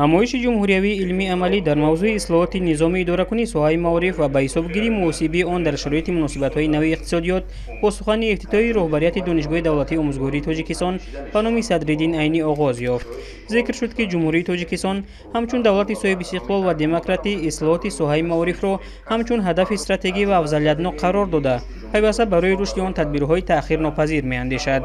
Ҳамоиши ҷумҳуриявии илмии амалӣ дар мавзӯи ислоҳоти низоми идоракунии соҳаи маориф ва ба ҳисобгирии муҳосибии он дар шароити муносибатҳои нави иқтисодиёт бо сухани ифтитоҳии роҳбарияти Донишгоҳи давлатии омӯзгории Тоҷикистон ба номи Садриддин Айнӣ оғоз ёфт. Зикр шуд, ки Ҷумҳурии Тоҷикистон ҳамчун давлати соҳибистиқлол ва демократӣ ислоҳоти соҳаи маорифро ҳамчун ҳадафи стратегӣ ва афзалиятнок қарор дода, пайваста барои рушди он тадбирҳои таъхирнопазир меандешад.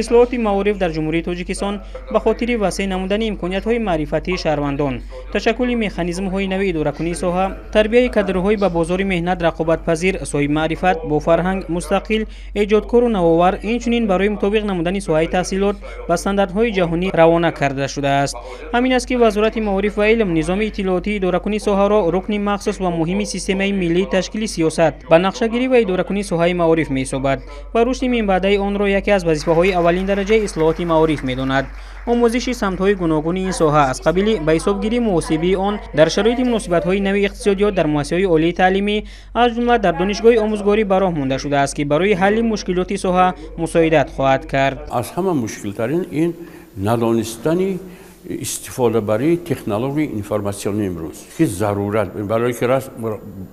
Ислоҳоти маориф дар Ҷумҳурии Тоҷикистон ба хотири васеъ намудани имкониятҳои маърифатии шаҳрвандон, ташаккули механизмҳои нави идоракунии соҳа, тарбияи кадрҳои ба бозори меҳнат рақобатпазир, соҳибмаърифат, бофарҳанг, мустақил, эҷодкору навовар, инчунин барои мутобиқ намудани соҳаи таҳсилот ба стандартҳои ҷаҳонӣ равона карда шудааст. Ҳамин аст, ки Вазорати маориф ва илм низоми иттилоотии идоракунии соҳаро рукни махсус ва муҳими системаи миллии ташкили сиёсат ба нақшагирӣ ва идоракунии соҳаи маориф меҳисобад ва рушди минбаъдаи онро яке аз вазифаҳои аввалин дараҷаи ислоҳоти маориф медонад. Омӯзиши самтҳои гуногуни ин соҳа аз қабили ба ҳисобгирии муҳосибии он дар шароити муносибатҳои нави иқтисодиёт дар муассисаҳои олии таълимӣ, аз ҷумла дар Донишгоҳи омӯзгорӣ ба роҳ монда шудааст, ки барои ҳалли мушкилоти соҳа мусоидат хоҳад кард. Аз ҳама мушкилтарин ин надонистани истифодабарии технологияи информатсионии имрӯз, ки зарурат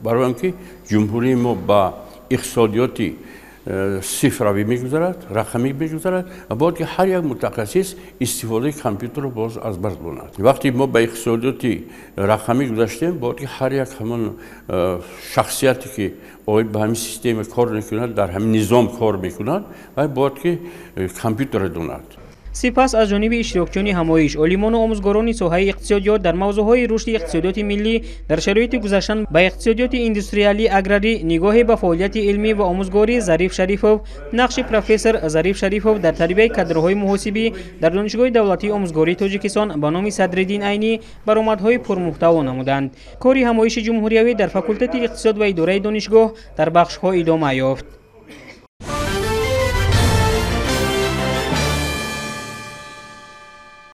барои он ки ҷумҳурии мо ба иқтисодиёти цифровӣ мегузарад, рақамӣ мегузарад ва бояд ки ҳар як мутахассис истифодаи компютерро боз аз бар донад. Вақте мо ба иқтисодиёти рақамӣ гузаштем, бояд ки ҳар як ҳамон шахсияте, ки оид ба ҳамин система кор мекунад, дар ҳамин низом кор мекунад, вай бояд ки компютерро донад. Сипас аз ҷониби иштирокчиёни ҳамоиш, олимону омӯзгорони соҳаи иқтисодиёт дар мавзӯъҳои рушди иқтисодиёти миллӣ дар шароити гузаштан ба иқтисодиёти индустриалӣ аграрӣ, нигоҳе ба фаъолияти илмӣ ва омӯзгории Зариф Шарифов, нақши профессор Зариф Шарифов дар тарбияи кадрҳои муҳосибӣ дар Донишгоҳи давлатии омӯзгории Тоҷикистон ба номи Садриддин Айнӣ баромадҳои пурмуҳтаво намуданд. Кори ҳамоиши ҷумҳуриявӣ дар факултети иқтисод ва идораи донишгоҳ дар бахшҳо идома ёфт.